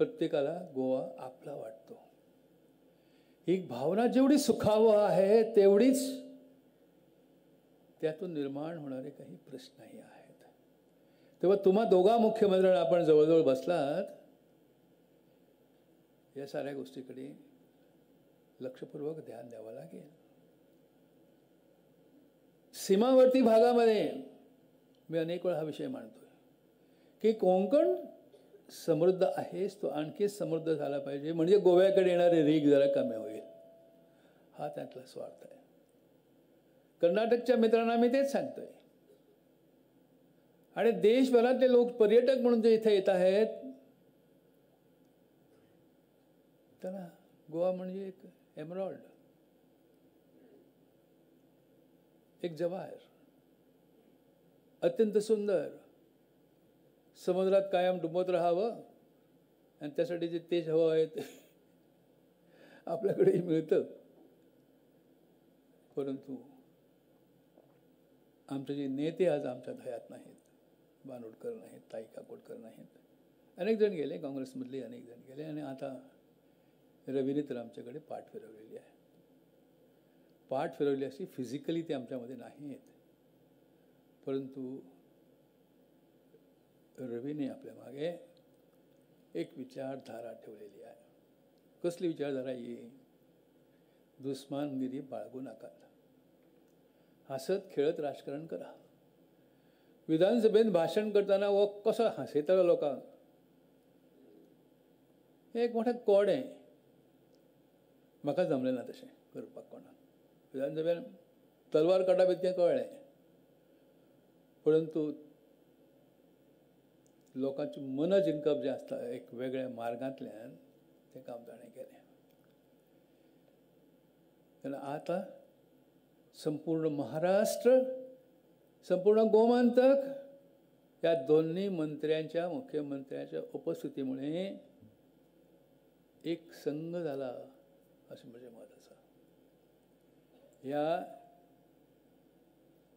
प्रत्येकाला गोवा आपला वाटतो. ही भावना जेवढी सुखावह आहे तेवढीच त्यातून निर्माण होणारे काही प्रश्नही आहेत. तेव्हा तुम्हा दोघा मुख्यमंत्र्यांना आपण जवळजवळ बसलात, या साऱ्या गोष्टीकडे लक्षपूर्वक ध्यान द्यावं लागेल. सीमावर्ती भागामध्ये मी अनेक वेळा हा विषय मांडतोय की कोंकण समृद्ध आहेच, तो आणखी समृद्ध झाला पाहिजे, म्हणजे गोव्याकडे येणारे रीग जरा कमी होईल, हा त्यातला स्वार्थ आहे. कर्नाटकच्या मित्रांना मी तेच सांगतोय. आणि देशभरातले लोक पर्यटक म्हणून जे इथे येत आहेत त्यांना गोवा म्हणजे एक एमरॉल्ड, एक जवाहर, अत्यंत सुंदर, समुद्रात कायम डुंबत राहावं आणि त्यासाठी जे तेज हवं आहे ते आपल्याकडेही मिळतं. परंतु आमचे जे नेते आज आमच्या हयात नाहीत, बांदोडकर नाहीत, ताई काकोडकर नाहीत, अनेक जण गेले, काँग्रेसमधले अनेक जण गेले, आणि आता रवीने तर आमच्याकडे पाठ फिरवलेली आहे. पाठ फिरवली अशी फिजिकली ते आमच्यामध्ये नाहीत, परंतु रवीने आपल्या मागे एक विचारधारा ठेवलेली आहे. कसली विचारधारा ही? दुस्मानगिरी बाळगू नका, हसत खेळत राजकारण करा. विधानसभेत भाषण करताना वो कसो हांसयतालो लोकांक, हे एक मोठें कोड आहे. म्हाका जमलें ना तशें करपाक कोणाक. विधानसभेन तलवार काडप इतकें कळ्ळें, परंतु लोकांची मनां जिंकप जें आसता एक वेगळ्या मार्गांतल्यान तें काम ताणें केलें. तेन्ना आतां संपूर्ण महाराष्ट्र, संपूर्ण गोमंतक ह्या दोनूय मंत्र्यांच्या, मुख्यमंत्र्यांच्या उपस्थितीमुळे एक संघ जाला अशें म्हजें मत आसा. ह्या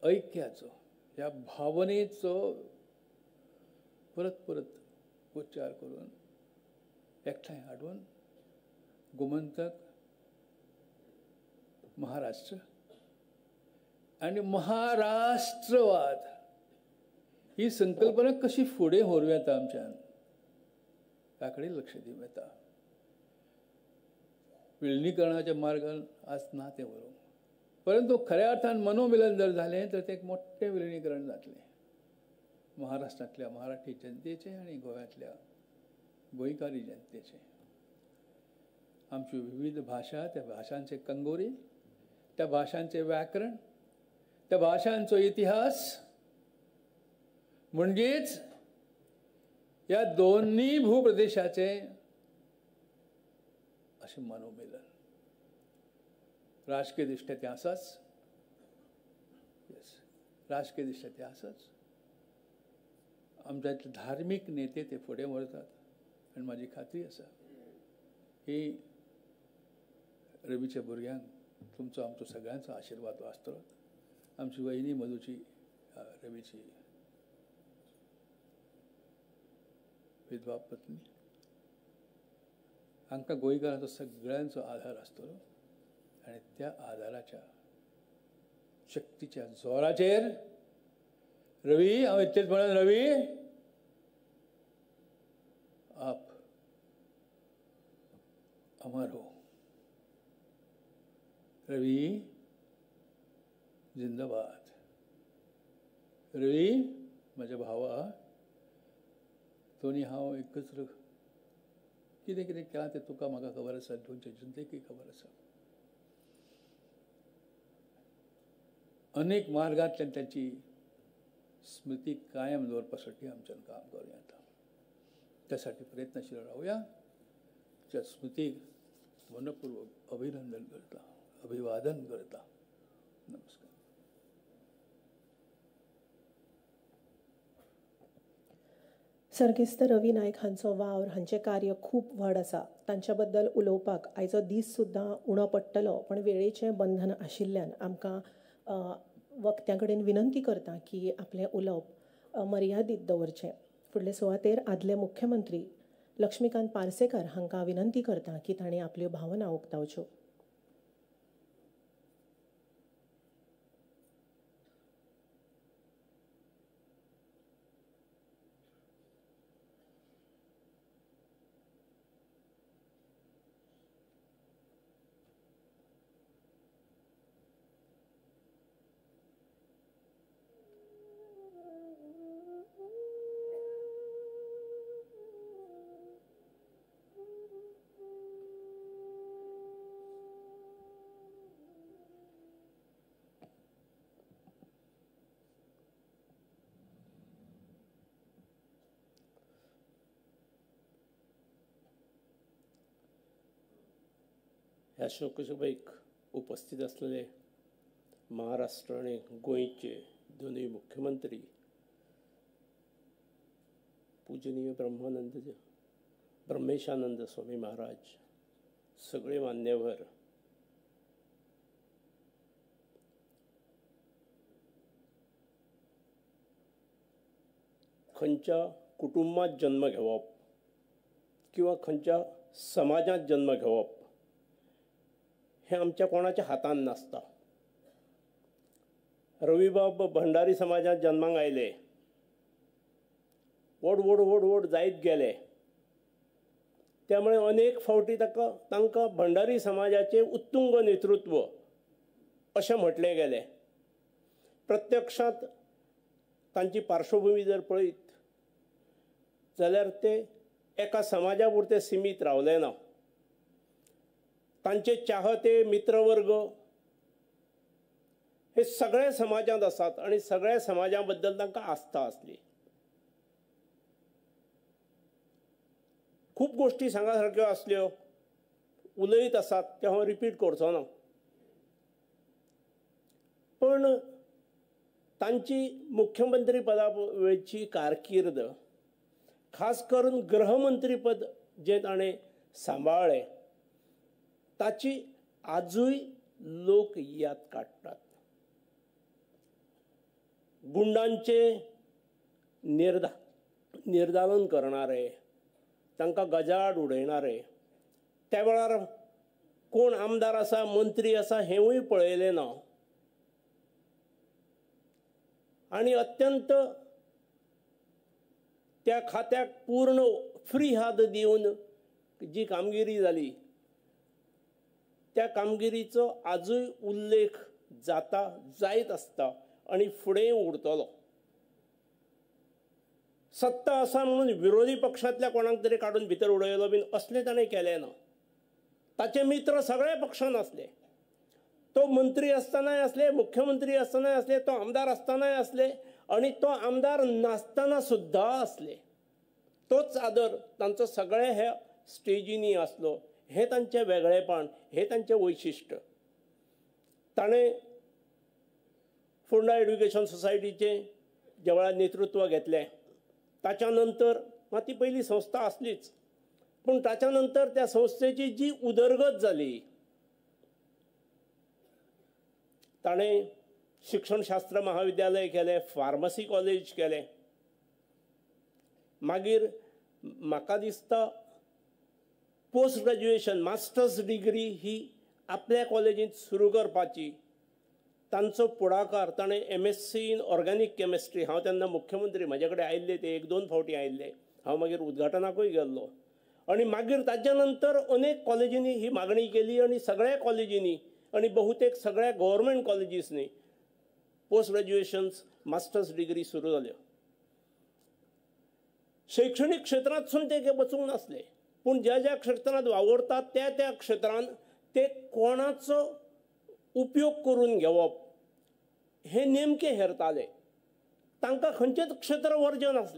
ऐक्याचो, ह्या भावनेचो परत परत उच्चार करून एकठांय हाडून गोमंतक, महाराष्ट्र आनी महाराष्ट्रवाद ही संकल्पना कशी फुडें व्हरूं येता आमच्यान ह्या कडेन लक्ष दिवं येता. विलिनीकरणाच्या मार्गान आज ना तें व्हरूंक, परंतु खऱ्या अर्थान मनोमिलन जर जालें तर तें एक मोठें विलिनीकरण जातलें महाराष्ट्रांतल्या मराठी जनतेचें आनी गोव्यांतल्या गोंयकारी जनतेचें. आमच्यो विविध भाशा, त्या भाशांचे कंगोरी, त्या भाशांचें व्याकरण, त्या भाशांचो इतिहास, म्हणजेच ह्या दोन्ही भूप्रदेशाचें अशें मनोमिलन. राजकीय दृश्ट्या तें आसाच, येस, राजकीय दृश्ट्या तें आसाच. आमच्या धार्मीक नेते ते फुडें व्हरतात आनी म्हाजी खात्री आसा की रवीच्या भुरग्यांक तुमचो, आमचो सगळ्यांचो आशिर्वाद आसतलो. आमची वहिनी मधुची, रवीची विधवा पत्नी, हांकां गोंयकारांचो सगळ्यांचो आधार आसतलो आनी त्या आधाराच्या शक्तीच्या जोराचेर रवी, हांव इतलेंच म्हणून, रवी आप अमर हो, रवी जिंदाबाद. रवी म्हज्या भावा, दोनी हांव एकत्र कितें कितें केलां तें तुका म्हाका खबर आसा, गोंयच्या जनतेकूय खबर आसा. अनेक मार्गांतल्यान तांची स्मृती कायम दवरपासाठी आमच्यान काम करूं येता. त्यासाठी प्रयत्नशील रावूया. त्या स्मृतीक मनपूर्वक अभिनंदन करता, अभिवादन करता. नमस्कार.
सर्गेस्त रवी नायक हांचो वावर, हांचें कार्य खूब व्हड आसा. तांच्या बद्दल उलोवपाक आयचो दीस सुद्दां उणो पडटलो, पण वेळेचें बंधन आशिल्ल्यान आमकां वक्त्यां कडेन विनंती करता की आपलें उलोवप मर्यादीत दवरचें. फुडले सुवातेर आदले मुख्यमंत्री लक्ष्मीकांत पार्सेकर हांकां विनंती करता की तांणी आपल्यो भावना उक्तावच्यो.
ह्या शोकसभेक उपस्थित असलेले महाराष्ट्र आनी गोंयचे दोनूय मुख्यमंत्री पूजनीय ब्रह्मानंद ब्रह्मेशानंद स्वामी महाराज, सगळे मान्यवर, खंयच्या कुटुंबात जन्म घेवप किंवा खंयच्या समाजात जन्म घेवप हे आमच्या कोणाच्या हातान नासता. रवीबाब भंडारी समाजात जन्माक आयले, व्हड व्हड व्हड व्हड जायत गेले, त्यामुळे अनेक फावटी तांकां भंडारी समाजाचे उत्तुंग नेतृत्व अशें म्हटलें गेलें. प्रत्यक्षांत तांची पार्श्वभूमी जर पळयत जाल्यार ते एका समाजा पुरते सीमित रावले ना. तांचे चाहते, मित्रवर्ग हे सगळ्या समाजांत आसात आनी सगळ्या समाजा बद्दल तांकां आस्था आसली. खूब गोश्टी सांगा सारक्यो आसल्यो, उलयत आसात ते हांव रिपीट करचो ना. पण तांची मुख्यमंत्री पदा वेळची कारकीर्द, खास करून गृहमंत्रीपद जें ताणें सांबाळ्ळें ताची आजूय लोक याद काडटात. गुंडांचे निर्दालन करणारे, तांकां गजाआड उडयणारे, त्या वेळार कोण आमदार आसा, मंत्री आसा हेंवूय पळयलें ना. आनी अत्यंत त्या खात्याक पूर्ण फ्री हात दिवन जी कामगिरी जाली त्या कामगिरीचो आजूय उल्लेख जाता, जायत आसता आनी फुडें उरतलो. सत्ता आसा म्हणून विरोधी पक्षांतल्या कोणाक तरी काडून भितर उडयलो बीन असलें ताणें केलें ना. ताचे मित्र सगळ्या पक्षान आसले. तो मंत्री आसतनाय आसले, मुख्यमंत्री आसतनाय आसले, तो आमदार आसतनाय आसले आनी तो आमदार नासतना सुद्दां आसले. तोच आदर तांचो सगळे ह्या स्टेजींनी आसलो. हें तांचें वेगळेपण, हें तांचें वैशिश्ट. ताणें फोंडा एड्युकेशन सोसायटीचें ज्या वेळार नेतृत्व घेतलें ताच्या नंतर, मात ती पयली संस्था आसलीच, पूण ताच्या नंतर त्या संस्थेची जी उदरगत जाली, ताणें शिक्षणशास्त्र महाविद्यालय केलें, फार्मसी कॉलेज केलें. मागीर म्हाका दिसता पोस्ट ग्रॅज्युएशन, मास्टर्स डिग्री ही आपल्या कॉलेजींत सुरू करपाची तांचो पुढाकार. ताणें MSc in organic chemistry, हांव तेन्ना मुख्यमंत्री, म्हजे कडेन आयिल्ले ते, एक दोन फावटी आयिल्ले, हांव मागीर उद्घाटनाकूय गेल्लो. आनी मागीर ताच्या नंतर अनेक कॉलेजींनी ही मागणी केली आनी सगळ्या कॉलेजींनी आनी बहुतेक सगळ्या गव्हर्मेंट कॉलेजीसनी पोस्ट ग्रॅज्युएशन्स, मास्टर्स डिग्री सुरू जाल्यो. शैक्षणीक क्षेत्रांतसून ते वचूंक नासले, पूण ज्या ज्या क्षेत्रांत वावुरतात त्या त्या क्षेत्रांत ते कोणाचो उपयोग करून घेवप हे नेमके हेरताले. तांकां खंयचेंच क्षेत्र वर्ज्य नासलें.